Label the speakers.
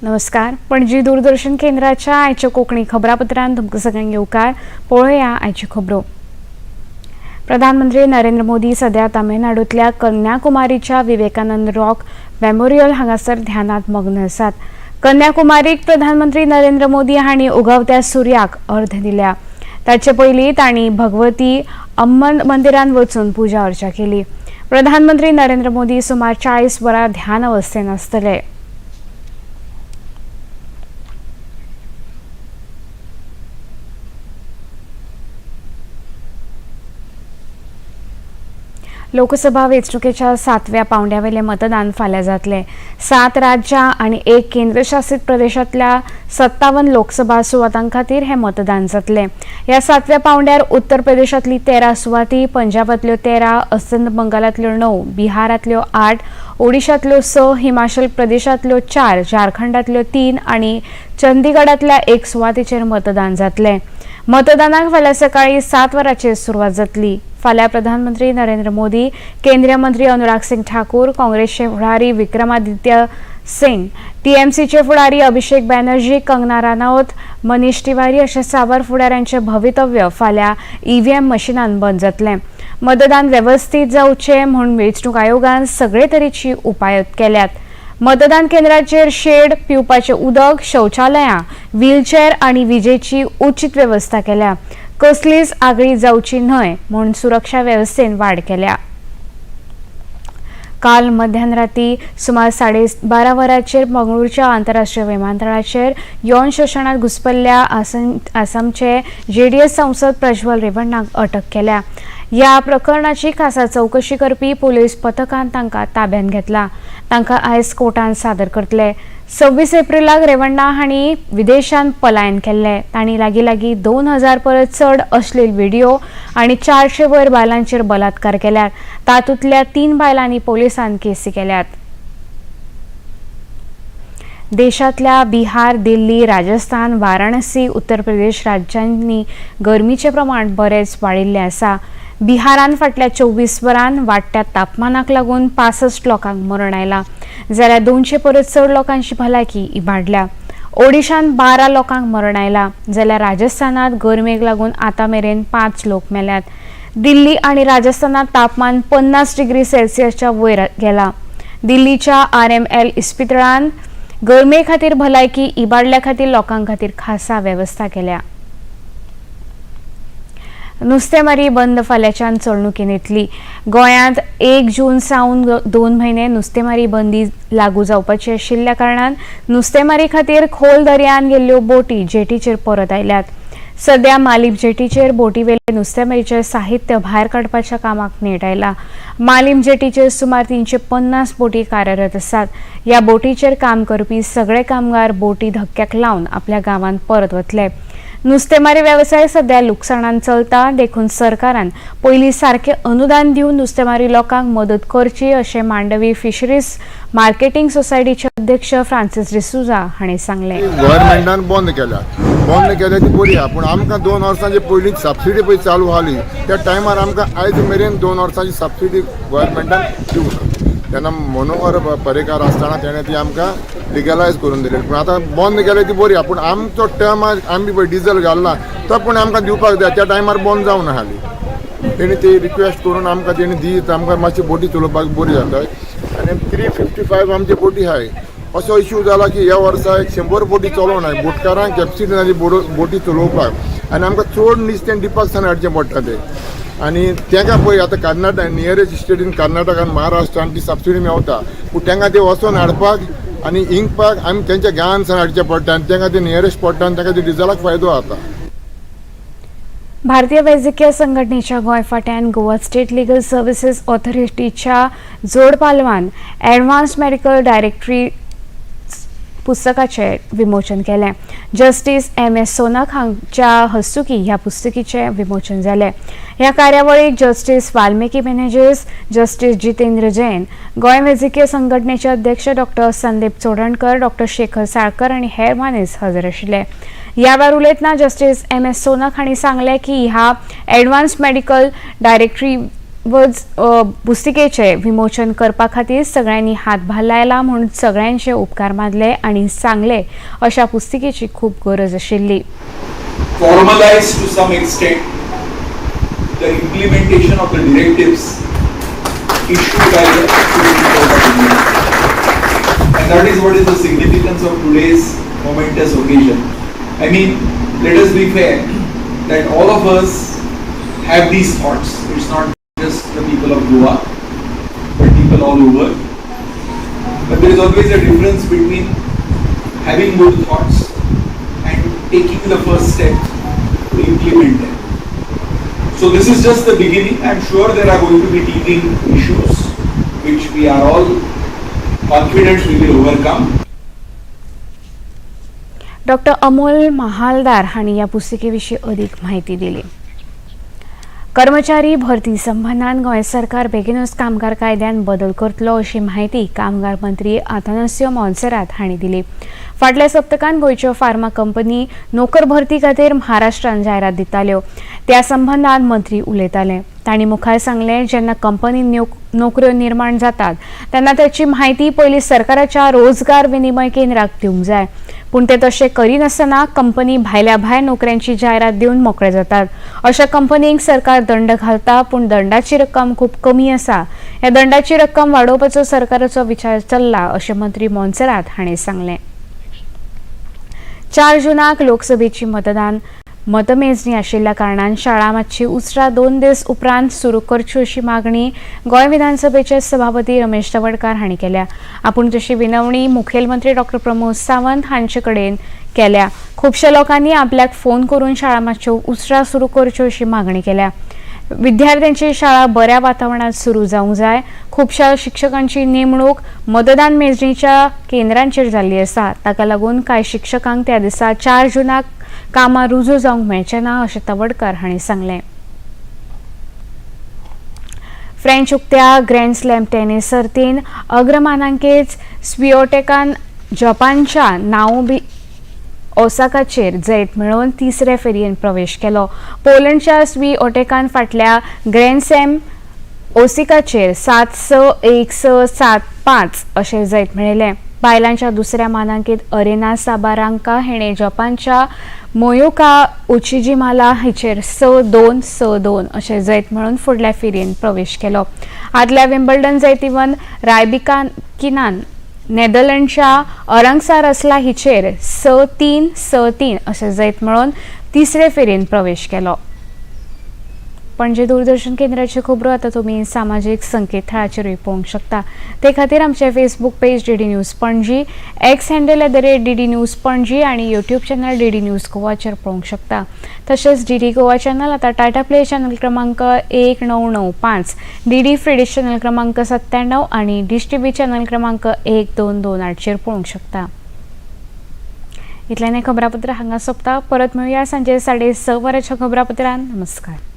Speaker 1: नमस्कार, पणजी दूरदर्शन केंद्राच्या आयच्या कोंकणी खबरापत्रांत तुमकां सगळ्यांक येवकार. पळोवया आयच्यो खबरो. प्रधानमंत्री नरेंद्र मोदी सध्या तामिळनाडूंतल्या कन्याकुमारीच्या विवेकानंद रॉक मेमोरियल हांगासर ध्यानात मग्न आसात. कन्याकुमारीक प्रधानमंत्री नरेंद्र मोदी हांणी उगवत्या सुर्याक अर्घ दिल्या. ताचे पयलीं तांणी भगवती अम्मन मंदिरांत वचून पुजा अर्चा केली. प्रधानमंत्री नरेंद्र मोदी सुमार 40 वरां ध्यान अवस्थेन आसतले. लोकसभा वेंचणुकेच्या 7व्या पावंड्यावेलें मतदान फाल्यां जातलें. 7 राज्यां आनी 1 केंद्रशासीत प्रदेशांतल्या 57 लोकसभा सुवातां खातीर हें मतदान जातलें. ह्या 7व्या पावंड्यार उत्तर प्रदेशांतली 13 सुवाती, पंजाबांतल्यो 13, अस्तंत बंगालांतल्यो 9, बिहारांतल्यो 8, ओडिशांतल्यो 6, हिमाचल प्रदेशांतल्यो 4, झारखंडांतल्यो 3 आनी चंदीगडांतल्या 1 सुवातेचेर मतदान जातलें. मतदानाक फाल्यां सकाळीं 7 वरांचेर सुरवात जातली. फाल्यां प्रधानमंत्री नरेंद्र मोदी, केंद्रीय मंत्री अनुराग सिंग ठाकूर, काँग्रेसचे फुडारी विक्रमादित्य सिंग, टीएमसीचे फुडारी अभिषेक बॅनर्जी, कंगना राणावत, मनीष तिवारी अशा साबार फुडाऱ्यांचे भवितव्य फाल्यां ईव्हीएम मशिनान बंद जातलें. मतदान वेवस्थीत जावचें म्हूण वेंचणूक आयोगान सगळे तरेची उपाय केल्यात. मतदान केंद्राचेर शेड, पिवपाचें उदक, शौचालयां, व्हीलचेअर आनी विजेची उचीत वेवस्था केल्या. कसलीच आगळी जावची न्हय म्हूण सुरक्षा वेवस्थेन वाड केल्या. काल मध्यानराती सुमार 12:30 वरांचेर मंगळूरच्या आंतरराष्ट्रीय विमानतळाचेर यौन शोशणात घुसपल्ल्या आसामचे जेडीएस सांसद प्रज्वल रेवण्णाक अटक केल्या. ह्या प्रकरणाची खासा चवकशी करपी पुलीस पथकान तांकां ताब्यांत घेतला. तांकां आयज कोर्टांत सादर करतले. 26 एप्रिलाक रेवण्णा हांणी विदेशांत पलायन केल्लें. तांणी लागीं लागीं 2000 परस चड अश्लील व्हिडिओ आनी 400 वयर बायलांचेर बलात्कार केल्यात. तातूंतल्या 3 बायलांनी पोलिसांत केसी केल्यात. देशांतल्या बिहार, दिल्ली, राजस्थान, वाराणसी, उत्तर प्रदेश राज्यांनी गरमीचें प्रमाण बरेंच वाडिल्लें आसा. बिहारान फाटल्या 24 वरां वाडट्या तापमानाक लागून 65 लोकांक मरण आयलां, जाल्यार 200 परस चड लोकांची भलायकी इबाडल्या. ओडिशान 12 लोकांक मरण आयलां, जाल्यार राजस्थानात गरमेक लागून आतां मेरेन 5 लोक मेल्यात. दिल्ली आनी राजस्थानात तापमान 50 डिग्री सेल्सियसच्या वयर गेलां. दिल्लीच्या RML इस्पितळान गरमे खातीर भलायकी इबाडल्या खातीर लोकां खातीर खासा वेवस्था केल्या. नुस्तेमारी बंद फाल्यांच्यान चलणुकेन येतली. गोंयांत 1 जून सावन 2 म्हयने नुस्तेमारी बंदी लागू जावपाची आशिल्ल्या कारणान नुस्तेमारी खातीर खोल दर्यान गेल्ल्यो बोटी जेटीचेर परत आयल्यात. सध्या मालीम जेटीचेर बोटीवेले नुस्तेमारीचें साहित्य भायर काडपाच्या कामाक नेट आयला. मालीम जेटीचेर सुमार 350 बोटी कार्यरत आसात. ह्या बोटीचेर काम करपी सगळे कामगार बोटी धक्क्याक लावन आपल्या गांवांत परत वतले. नुस्तेमारी वेवसाय सध्या लुकसाणान चलता, देखून सरकारान पयलीं सारकें अनुदान दिवन नुस्तेमारी लोकांक मदत करची अशें मांडवी फिशरीज मार्केटींग सोसायटीचे अध्यक्ष फ्रांसीस डिसुजा हांणी सांगलें.
Speaker 2: गव्हर्मेंटान बंद केल्या, बंद केल्या ती बरी आहा, पूण आमकां 2 वर्सांची पयलीं सबसिडी पळय चालू आसली त्या टायमार आमकां आयज मेरेन 2 वर्सांची सबसिडी गव्हर्मेंटान दिवंक ना. तेन्ना मनोहर पर्रीकार आसतना तेणें ती आमकां लिगलायज करून दिली, पूण आतां बंद केल्या ती बरी आहा, पूण आमचो टर्म आमी पळय डिजल घालना तो पूण आमकां दिवपाक जाय, त्या टायमार बंद जावं नासली. तेणी ती रिक्वेस्ट करून आमकां तेणी दीत आमकां मातशी बोटी चलोवपाक बरी जाता. आनी 355 आमची बोटी आहाय. असो इश्यू जाला की ह्या वर्सा 100 बोटी चलोवंक ना, बोटकारांक कॅपसिटी ना ती बोटी चलोवपाक, आनी आमकां चड नुस्तें डिपाक सान हाडचें पडटा तें. आनी तेंकां पळय आतां कर्नाटक नियरेस्ट स्टेटीन कर्नाटक आनी महाराष्ट्रान ती सबसिडी मेवता, पूण तेंकां ते वचोन हाडपाक आनी इंकपाक आमी तेंच्या गांवान सान हाडचें पडटा आनी तेंकां ते नियरेस्ट पडटा आनी तेंकां ते डिजलाक फायदो जाता.
Speaker 1: भारतीय वैजकीय संघटनेच्या गोंय फांट्यान गोवा स्टेट लिगल सर्विसीस ऑथॉरिटीच्या जोड पालवान ॲडव्हान्स मेडिकल डायरेक्टरी पुस्तकाचें विमोचन केलें. जस्टीस MS Sonak हांच्या हस्तुकी ह्या पुस्तकीचें विमोचन जालें. ह्या कार्यावळीक जस्टीस वाल्मिकी मेनेजेस, जस्टीस जितेंद्र जैन, गोंय वैजकीय संघटनेचे अध्यक्ष डॉक्टर संदीप चोडणकर, डॉक्टर शेखर साळकर आनी हेर मानेस हजर आशिल्ले. ह्या वेळार उलयतना जस्टीस MS Sonak हांणी सांगलें की ह्या ॲडव्हान्स मेडिकल डायरेक्टरी वज पुस्तिकेचें विमोचन करपा खातीर सगळ्यांनी हातभार लायला म्हूण सगळ्यांचे उपकार मानले आनी सांगले अशा पुस्तिकेची खूब गरज आशिल्ली.
Speaker 3: Formalize to some extent the implementation of the directives issued by the Supreme Court of India. And that is what is the significance of today's momentous occasion. I mean, let us be fair that all of us have these thoughts. It's not just the people of Goa, but people all over. But there is always a difference between having good thoughts and taking the first step to implement them. So this is just the beginning. I'm sure there are going to be teething issues which we are all confident we will overcome.
Speaker 1: Doctor Amol Mahaldar हांणी ह्या पुस्तिके विशीं अदीक म्हायती दिली. कर्मचारी भरती संबंदान गोंय सरकार बेगीनूच कामगार कायद्यान बदल करतलो अशी म्हायती कामगार मंत्री आथानासियो मोन्सेरात हांणी दिली. फाटल्या सप्तकान गोंयच्यो फार्मा कंपनी नोकर भरती खातीर महाराष्ट्रान जायरात दिताल्यो, त्या संबंदान मंत्री उलयताले. तांणी मुखार सांगलें, जेन्ना कंपनी नोकऱ्यो निर्माण जातात तेन्ना त्याची म्हायती पयलीं सरकाराच्या रोजगार विनिमय केंद्राक दिवंक जाय, पूण ते तशें करिनासतना कंपनी भायल्या भायर नोकऱ्यांची जायरात दिवन मोकळे जातात. अशा कंपनींक सरकार दंड घालता, पूण दंडाची रक्कम खूब कमी आसा. ह्या दंडाची रक्कम वाडोवपाचो सरकाराचो विचार चल्ला अशें मंत्री मोन्सेरात हांणी सांगलें. 4 जुनाक लोकसभेची मतदान मतमेजणी आशिल्ल्या कारणान शाळा मातशी उसरा 2 दीस उपरांत सुरू करच्यो अशी मागणी गोंय विधानसभेचे सभापती रमेश तवडकार हांणी केल्या. आपूण तशी विनवणी मुखेलमंत्री डॉक्टर प्रमोद सावंत हांचे कडेन केल्या. खुबश्या लोकांनी आपल्याक फोन करून शाळा मातश्यो उसरा सुरू करच्यो अशी मागणी केल्या. विद्यार्थ्यांची शाळा बऱ्या वातावरणात सुरू जावंक जाय. खुबश्या शिक्षकांची नेमणूक मतदान मेजणीच्या केंद्रांचेर जाल्ली आसा. ताका लागून कांय शिक्षकांक त्या दिसा 4 जुनाक कामार रुजू जावंक मेळचें ना अशें तवडकर हांणी सांगलें. फ्रेंच उक्त्या ग्रँड स्लॅम टेनिस सर्तीन अग्रमानांकेत स्विओटेकान जपानच्या नाओमी ओसाकाचेर जैत मेळोवन तिसरे फेरयेन प्रवेश केलो. पोलंडच्या स्वी ओटेकान फाटल्या ग्रँड स्लॅम ओसिकाचेर 7-6, 1-6, 7-5 अशें जैत मेळयलें. बायलांच्या दुसऱ्या मानांकीत अरेना साबारांका हिणें जपानच्या मोयोका उचिजिमाला हिचेर 6-2, 6-2 अशें जैत मेळोवन फुडल्या फेरयेन प्रवेश केलो. आदल्या विम्बल्डन जैतिवंत रायबिकिनान नेदरलँडच्या अरंगसा रसला हिचेर 6-3, 6-3 अशें जैत मेळोवन तिसरे फेरयेन प्रवेश केलो. पणजे दूरदर्शन केंद्राच्यो खबरो आतां तुमी सामाजीक संकेतथळाचेरूय पळोवंक शकता. ते खातीर आमचें Facebook page DD news Panaji, X handle @DDNews Panaji आनी यूट्यूब चॅनल डीडी न्यूज गोवाचेर पळोवंक शकता. तशेंच डीडी गोवा चॅनल आतां टाटा प्ले चॅनल क्रमांक 1995, डीडी फ्री डिश चॅनल क्रमांक 97 आनी डिश टीव्ही चॅनल क्रमांक 1228चेर पळोवंक शकता. इतल्यान हें खबरापत्र हांगा सोंपता. परत मेळुया सांजे 6:30 वरांच्या खबरापत्रान. नमस्कार.